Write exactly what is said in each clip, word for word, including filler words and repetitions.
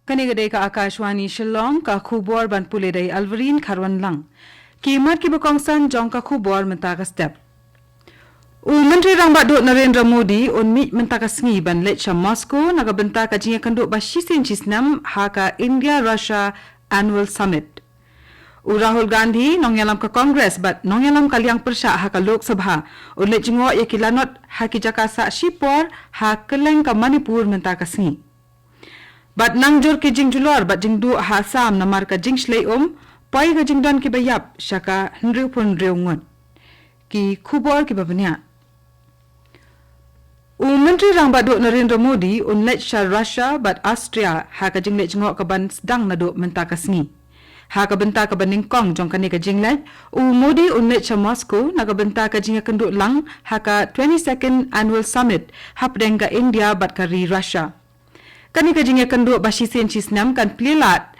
Kane ka dei ka Akashvani Shillong, ka khubor ban pule da i Alvarine Kharwanlang. Ki mat kiba kongsan jong ka khubor mynta ka step. U Myntri Rangbah Duh Narendra Modi un mih mynta ka sngi ban leit sha Moscow na ka bynta ka jingïakynduh ba shisien shisnem ha ka India Russia Annual Summit. U Rahul Gandhi, nongïalam ka Congress bad nongïalam ka liang pyrshah ha ka Lok Sabha, un leit jngoh ïa ki lanot ha ki jaka sah shipor ha kylleng ka Manipur mynta ka sngi. Bad nang jur ki jingjulor bad jingduh ha Assam namar ka jingshlei um, poi ka jingdon kiba ïap sha ka hynriewphew hynriew ngut. Ki khubor kiba bniah. U Myntri Rangbah Duh Narendra Modi un leit sha Russia bad Austria ha ka jingleit jngoh kaban sdang naduh mynta ka sngi. Ha ka bynta kaba nyngkong jong kane ka jingleit, u Modi un leit sha Moscow na ka bynta ka jingïakynduh lang ha ka twenty-second Annual Summit hapdeng ka India bad ka ri Russia. Kane ka jingïakynduh ba shisien shisnem kan plie lad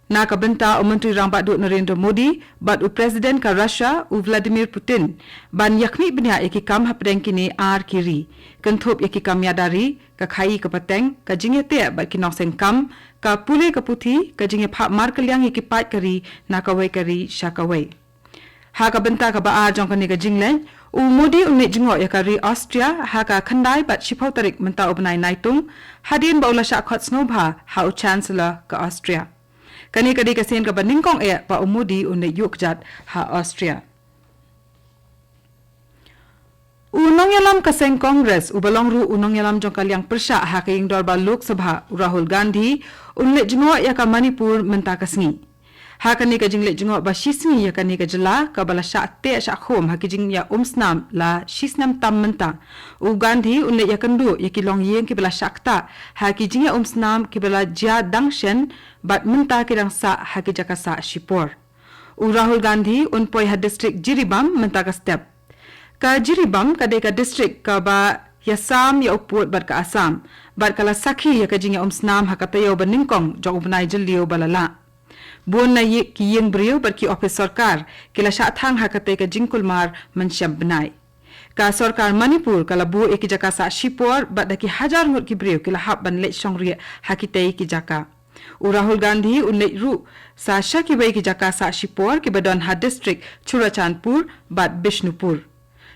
na ka bynta u Myntri Rangbah Duh Narendra Modi bad u President ka Russia u Vladimir Putin ban ïakhmih bniah ïa ki kam hapdeng kine ar ki ri, kynthup ïa ki kam ïada ri, ka khaii ka pateng, ka jingïateh bad ki nongseng kam, ka pule ka puthi, ka jingïaphah markylliang ïa ki paid ka ri na kawei ka ri sha kawei. Ha ka bynta kaba ar jong kane ka jingleit, u Modi un leit jngoh ïa ka ri Austria ha ka khyndai bad shiphew tarik mynta u bnai Naitung, hadien ba u la shah khot sngewbha ha u Chancellor ka Austria. Kane ka dei ka sien kaba nyngkong eh ba u Modi un leit ïuh kjat ha Austria. U nongïalam ka seng Congress, uba long ruh u nongïalam jong ka liang pyrshah ha ka ïing dorbar Lok Sabha, u Rahul Gandhi, un leit jngoh ïa ka Manipur mynta ka sngi. Ha kane ka jingleit jngoh ba shisngi ïa kane ka jylla kaba la shah teh shah khum ha ki jingïaumsnam la shisnem tam mynta, u Gandhi un leit ïakynduh ïa ki longïing kiba la shah ktah ha ki jingïaumsnam kiba la jia dang shen bad mynta ki dang sah ha ki jaka sah shipor. U Rahul Gandhi un poi ha district Jiribam mynta ka step. Ka Jiribam ka dei ka district kaba ïasam ïa u pud bad ka Assam, bad ka la sakhi ïa ka jingïaumsnam ha ka taïew ba nyngkong jong u bnai Jylliew ba la lah. Bun na ïing, ki ïing briew bad ki ophis sorkar ki la shah thang ha katei ka jingkulmar mynshem bnai. Ka sorkar Manipur ka la buh ïa ki jaka sah shipor bad da ki hajar ngut ki briew ki la hap ban leit shongrieh ha kitei ki jaka. U Rahul Gandhi un leit ruh sa sha kiwei ki jaka sah shipor kiba don ha district Churachandpur bad Bishnupur.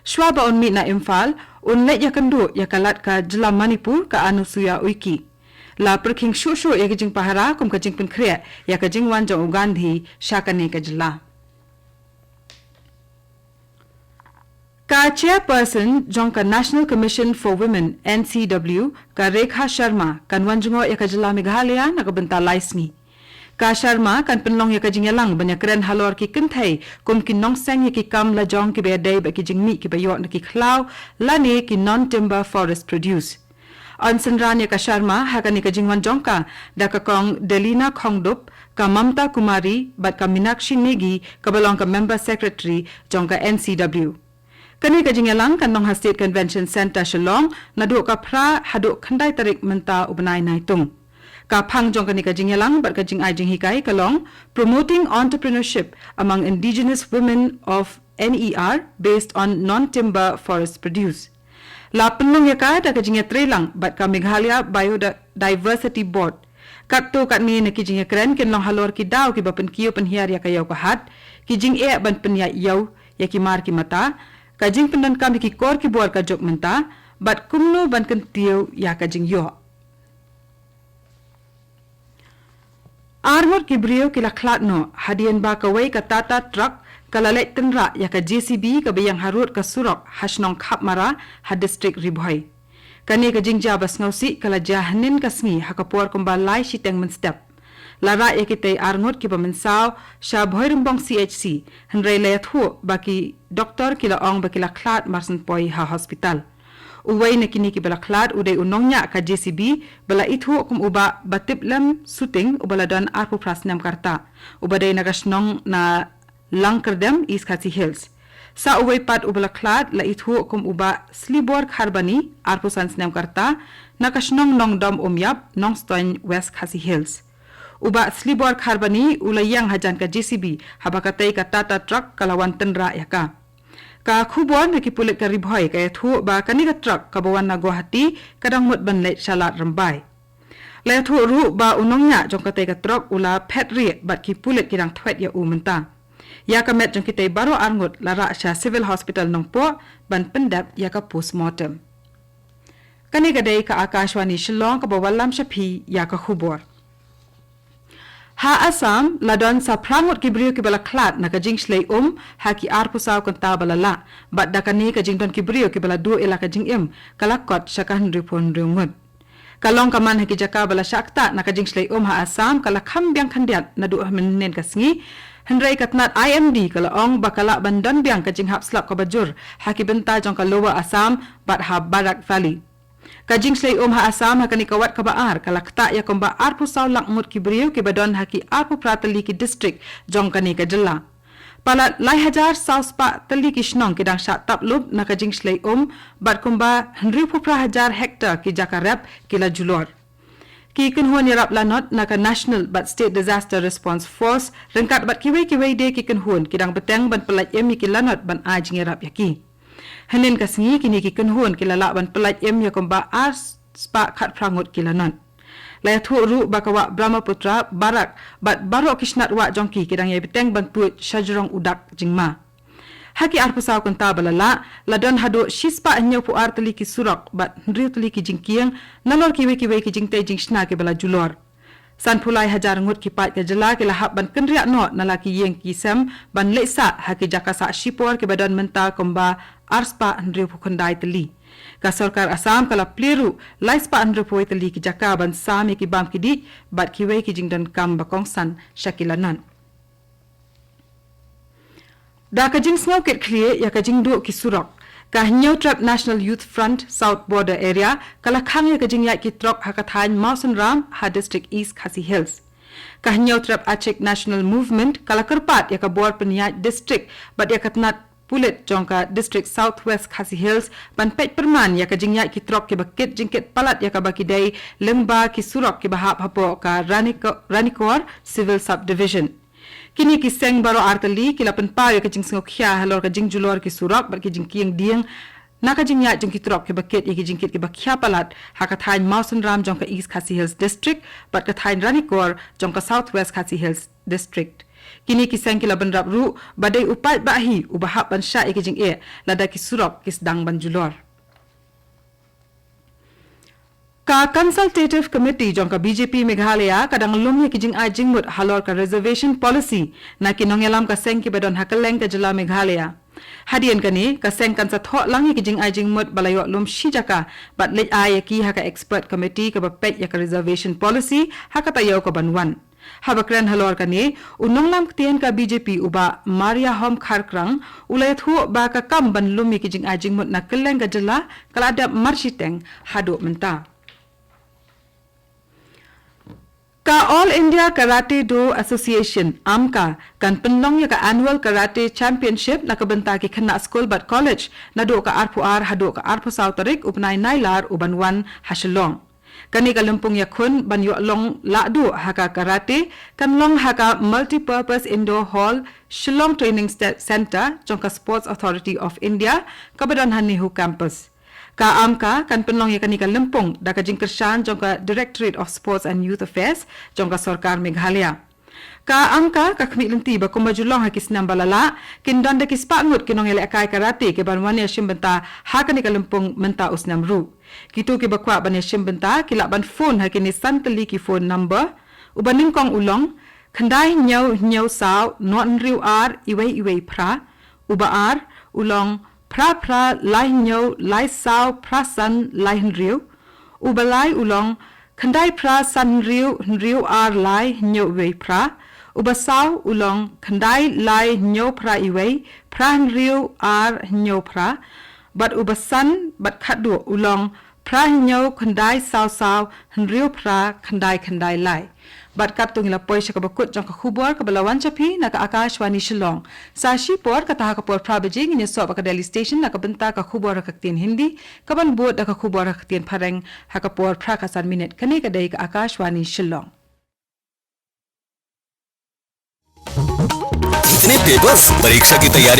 Shwa ba un mih na Imphal, un leit ïakynduh ïa ka lat ka jylla Manipur ka Anusuiya Uikey. La pyrkhing shuh shuh ïa ka jingpahara kum ka jingpynkhreh ïa ka jingwan jong u Gandhi sha kane ka jylla. Ka chairperson jong ka National Commission for Women, N C W, ka Rekha Sharma, kan wan jngoh ïa ka jylla Meghalaya na ka bynta lai sngi. Ka Sharma kan pynlong ïa ka jingïalang ban ïakren halor ki kynthei kum ki nongseng ïa ki kam lajong kiba ïadei bad ki jingmih kiba ïoh na ki khlaw lane ki non-timber forest produce. Yn synran ïa ka Sharma ha kane ka jingwan jong ka da ka Kong Delina Khongdup, ka Mamta Kumari bad ka Minakshi Negi kaba long ka member secretary jong ka N C W. Kane ka jingïalang kan long ha State Convention Centre Shillong naduh ka phra haduh khyndai tarik mynta u bnai Naitung. Ka phang jong kane ka jingïalang bad ka jingai jinghikai ka long Promoting Entrepreneurship Among Indigenous Women of N E R Based on Non-Timber Forest Produce. La pynlong ïa ka da ka jingïatreilang bad ka Meghalaya Biodiversity Board. Katto katne na ki jingïakren kin long halor ki daw kiba pynkiew pynhiar ïa ka ïew ka hat, ki jingeh ban pynïaid ïew ïa ki mar ki mata, ka jingpyndonkam ïa ki kor ki bor ka juk mynta, bad kumno ban kyntiew ïa ka jingïoh. Ar ngut ki briew ki la khlad noh hadien ba kawei ka Tata truck ka la leit tynrah ïa ka J C B kaba ïeng harud ka surok ha shnong Khapmara ha district Ri Bhoi. Kane ka jingjia ba sngewsih ka la jia hynnin ka sngi ha ka por kumba lai shiteng mynstep. La rah ïa kitei ar ngut kiba mynsaw sha Bhoirymbong C H C, hynrei la ïathuh ba ki doktor ki la ong ba ki la khlad marsynpoi ha hospital. Uwei na kine kiba la khlad u dei u nongñiah ka J C B ba la ithuh kum u Bah Batiplem Suting uba la don arphew phra snem ka rta, uba dei na ka shnong na Langkyrdem, East Khasi Hills. Sa uwei pat uba la khlad la ithuh kum u Bah Slibor Kharbani, arphew san snem ka rta, na ka shnong Nongdom Umïap, Nongstoiñ, West Khasi Hills. U Bah Slibor Kharbani u la ïeng hajan ka J C B haba katei ka Tata truck ka la wan tynrah ïa ka. Ka khubor na ki pulit ka Ri Bhoi ka ïathuh ba kane ka truck kaba wan na Guwahati ka dang mut ban leit sha Lad Rymbai. La ïathuh ruh ba u nongñiah jong katei ka trok u la phet rieh bad ki pulit ki dang thwet ïa u mynta. Ïa ka met jong kitei baroh arngut la rah sha Civil Hospital Nongpoh ban pyndep ïa ka postmortem. Kane ka dei ka Akashvani Shillong kaba wallam sha phi ïa ka khubor. Ha Assam, la don sa phra ngut ki briew kiba la khlad na ka jingshlei um ha ki arphew saw kynta ba la lah, bad da kane ka jingdon ki briew kiba la duh ïa la ka jingim ka la kot sha ka hynriewphew hynriew ngut. Ka long ka man ha ki jaka ba la shah ktah na ka jingshlei um ha Assam ka la kham biang khyndiat naduh mynhynnin ka sngi, hynrei ka tnat I M D ka la ong ba ka lah ban don biang ka jinghap slap kaba jur ha ki bynta jong ka Lower Assam bad ha Barak Valley. Ka jingshlei um ha Assam ha kane ka wat kaba ar ka la ktah ïa kumba arphew saw lak ngut ki briew kiba don ha ki arphew phra tylli ki district jong kane ka jylla. Palat lai hajar saw spah tylli ki shnong ki dang shah tap lup na ka jingshlei um, bad kumba hynriewphew phra hajar hektar ki jaka rep ki la julor. Ki kynhun ïarap lanot na ka National bad State Disaster Response Force ryngkat bad kiwei kiwei de ki kynhun ki dang bteng ban pyllait im ïa ki lanot ban ai jingïarap ïa ki. Hynnin ka sngi kine ki kynhun ki la lah ban pyllait im ïa kumba ar spah khatphra ngut ki lanot. La ïathuh ruh ba ka wah Brahmaputra, Barak bad baroh ki shnat wah jong ki ki dang ïai bteng ban tuid sha jrong u dak jingma. Ha ki arphew saw kynta ba la lah, la don haduh shispah hynñiewphew ar tylli ki surok bad hynriew tylli ki jingkieng nalor kiwei kiwei ki jingtei jingshna kiba la julor. Sanphew lai hajar ngut ki paid ka jylla ki la hap ban kynriah noh na la ki ïing ki sem ban leit sah ha ki jaka sah shipor kiba don mynta kumba arspah hynriewphew khyndai tylli. Ka sorkar Assam ka la plie ruh laispah hynriewphew wei tylli ki jaka ban sam ïa ki bam ki dih bad kiwei ki jingdonkam ba kongsan sha ki lanot. Da ka jingsngew kit khlieh ïa ka jingduh ki surok, ka Hynñiewtrep National Youth Front South Border Area ka la khang ïa ka jingïaid ki trok ha ka thaiñ Mawsynram ha District East Khasi Hills. Ka Hynñiewtrep Achik National Movement ka la kyrpad ïa ka bor pynïaid district bad ïa ka tnat pulit jong ka District South West Khasi Hills ban peit pyrman ïa ka jingïaid ki trok kiba kit jingkit palat ïa kaba ki dei lyngba ki surok kiba hap hapoh ka Raniko-, Ranikor Civil Subdivision. Kine ki seng baroh artylli ki la pynpaw ïa ka jingsngewkhia halor ka jingjulor ki surok bad ki jingkieng dieng na ka jingïaid jong ki trok kiba kit ïa ki jingkit kiba khia palat ha ka thaiñ Mawsynram jong ka East Khasi Hills District bad ka thaiñ Ranikor jong ka South West Khasi Hills District. Kine ki seng ki la bynrap ruh ba dei u paidbah hi uba hap ban shah ïa ki jingeh lada ki surok ki sdang ban julor. Ka Consultative Committee jong ka B J P Meghalaya ka dang lum ïa ki jingai jingmut halor ka Reservation Policy na ki nongïalam ka seng kiba don ha kylleng ka jylla Meghalaya. Hadien kane, ka seng kan sa thoh lang ïa ki jingai jingmut ba la ïoh lum shi jaka bad leit ai ïa ki ha ka Expert Committee kaba peit ïa ka Reservation Policy ha ka taïew kaban wan. Haba kren halor kane, u nonglam ktien ka B J P u Bah Mariahom Kharkrang u la ïathuh ba ka kam ban lum ïa ki jingai jingmut na kylleng ka jylla ka la dep marshiteng haduh mynta. Ka All India Karate Do Association, AMKA, kan pynlong ïa ka Annual Karate Championship na ka bynta ki khynnah skul bad college naduh ka arphew ar haduh ka arphew saw tarik u bnai Nailar uban wan ha Shillong. Kane ka lympung ïakhun ban ïoh long lahduh ha ka karate kan long ha ka Multipurpose Indoor Hall, Shillong Training Ste-, Centre jong ka Sports Authority of India kaba don ha NEHU Campus. Ka AMKA kan pynlong ïa kane ka lympung da ka jingkyrshan jong ka Directorate of Sports and Youth Affairs jong ka Sorkar Meghalaya. Ka AMKA ka khmih lynti ba kumba ju long ha ki snem ba la lah, kin don da ki spah ngut ki nongïalehkai karate kiban wan ïashim bynta ha kane ka lympung mynta u snem ruh. Kito kiba kwah ban ïashim bynta ki lah ban phone ha kine san tylli ki phone number. Uba nyngkong u long khyndai hynñiew hynñiew saw nod hynriew ar iwei iwei phra. Uba ar u long phra phra lai hynñiew lai saw phra san lai hynriew. Uba lai u long khyndai phra san hynriew hynriew ar lai hynñiew wei phra. Uba saw u long khyndai lai hynñiew phra iwei phra hynriew ar hynñiew phra. Bad uba san bad khatduh u long phra hynñiew khyndai saw saw hynriew phra khyndai khyndai lai. Bad katto ngi la poi sha kaba kut jong ka khubor kaba la wan sha phi na ka Akashvani Shillong. Sa shipor kata ha ka por phra baje ngin ïasoh bad ka Delhi Station na ka bynta ka khubor ha ka ktien Hindi, kaban bud da ka khubor ha ka ktien Phareng ha ka por phra ka san minit. Kane ka dei ka Akashvani Shillong. इतने पेपर्स, परीक्षा की तैयारी